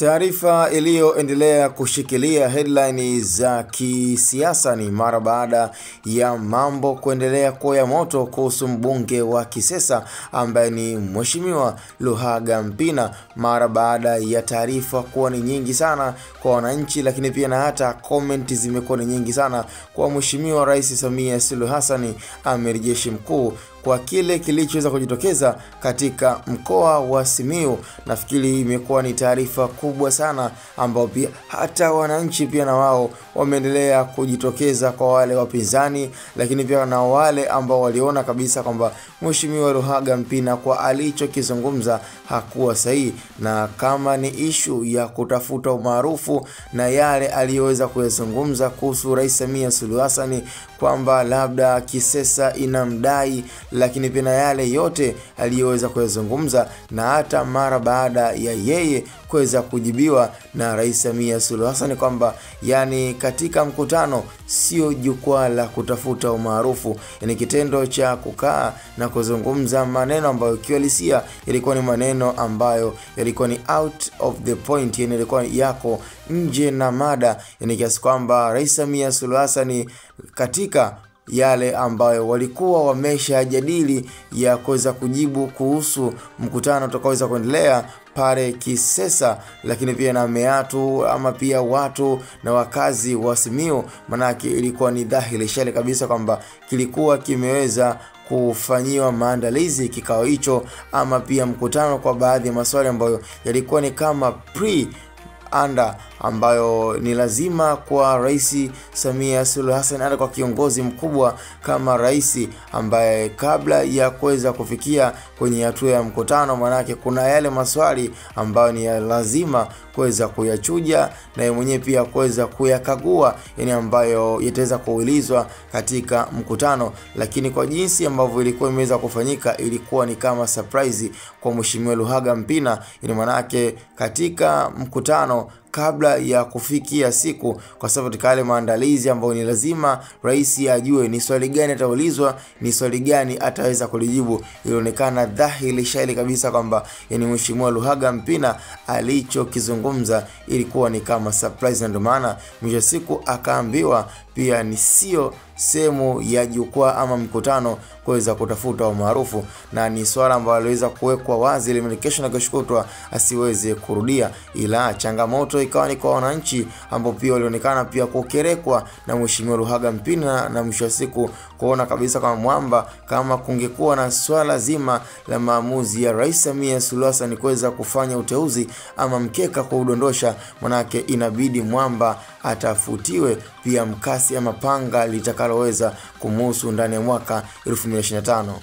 Taarifa iliyoendelea kushikilia headline za kisiasa ni mara baada ya mambo kuendelea kuwa moto kuhusu mbunge wa Kisesa ambaye ni Mheshimiwa Luhaga Mpina, mara baada ya taarifa kuwa ni nyingi sana kwa wananchi, lakini pia na hata comment zimekuwa ni nyingi sana kwa Mheshimiwa Rais Samia Suluhu Hassan, amiri jeshi mkuu, kwa kile kilichoweza kujitokeza katika mkoa wa Simiyu. Nafikiri imekuwa ni taarifa kubwa sana ambao pia hata wananchi pia na wao wameendelea kujitokeza, kwa wale wapinzani lakini pia na wale ambao waliona kabisa kwamba Mheshimiwa Luhaga Mpina kwa alichokizungumza hakuwa sahihi, na kama ni ishu ya kutafuta umaarufu na yale aliyoweza kuyazungumza kuhusu Rais Samia Suluhu Hassan kwamba labda Kisesa inamdai, lakini pia na yale yote aliyoweza kuyazungumza, na hata mara baada ya yeye kuweza kujibiwa na Rais Samia Suluhu Hassan kwamba yani katika mkutano sio jukwaa la kutafuta umaarufu, yani kitendo cha kukaa na kuzungumza maneno ambayo kiuhalisia yalikuwa ni maneno ambayo yalikuwa ni out of the point, yani yalikuwa yako nje na mada, yani kiasi kwamba Rais Samia Suluhu Hassan katika yale ambayo walikuwa wameshajadili ya kuweza kujibu kuhusu mkutano utakaoweza kuendelea pale Kisesa, lakini pia na meatu ama pia watu na wakazi wa Simiyu, manake ilikuwa ni dhahiri shahiri kabisa kwamba kilikuwa kimeweza kufanyiwa maandalizi kikao hicho ama pia mkutano kwa baadhi ya maswali ambayo yalikuwa ni kama pre anda ambayo ni lazima kwa Rais Samia Suluhu Hassan, hata kwa kiongozi mkubwa kama rais ambaye kabla ya kuweza kufikia kwenye hatua ya mkutano, manake kuna yale maswali ambayo ni lazima kuweza kuyachuja na yeye mwenyewe pia kuweza kuyakagua, yani ambayo yataweza kuulizwa katika mkutano. Lakini kwa jinsi ambavyo ilikuwa imeweza kufanyika, ilikuwa ni kama surprise kwa Mheshimiwa Luhaga Mpina, yani manake katika mkutano kabla ya kufikia siku, kwa sababu katika yale maandalizi ambayo ni lazima rais ajue ni swali gani ataulizwa, ni swali gani ataweza kulijibu, ilionekana dhahiri shahiri kabisa kwamba yani Mheshimiwa Luhaga Mpina alichokizungumza ilikuwa ni kama surprise, na ndio maana mwisho siku akaambiwa pia ni sio sehemu ya jukwaa ama mkutano kuweza kutafuta umaarufu, na ni swala ambalo aliweza kuwekwa wazi ili kesho na kesho kutwa asiweze kurudia. Ila changamoto ikawa ni kwa wananchi ambao pia walionekana pia kukerekwa na Mheshimiwa Luhaga Mpina, na mwisho wa siku kuona kabisa kama mwamba kama kungekuwa na swala zima la maamuzi ya Rais Samia Suluhu Hassan kuweza kufanya uteuzi ama mkeka kwa udondosha, manake inabidi mwamba atafutiwe pia mkasi ama panga litakaloweza kumuhusu ndani ya mwaka 2025.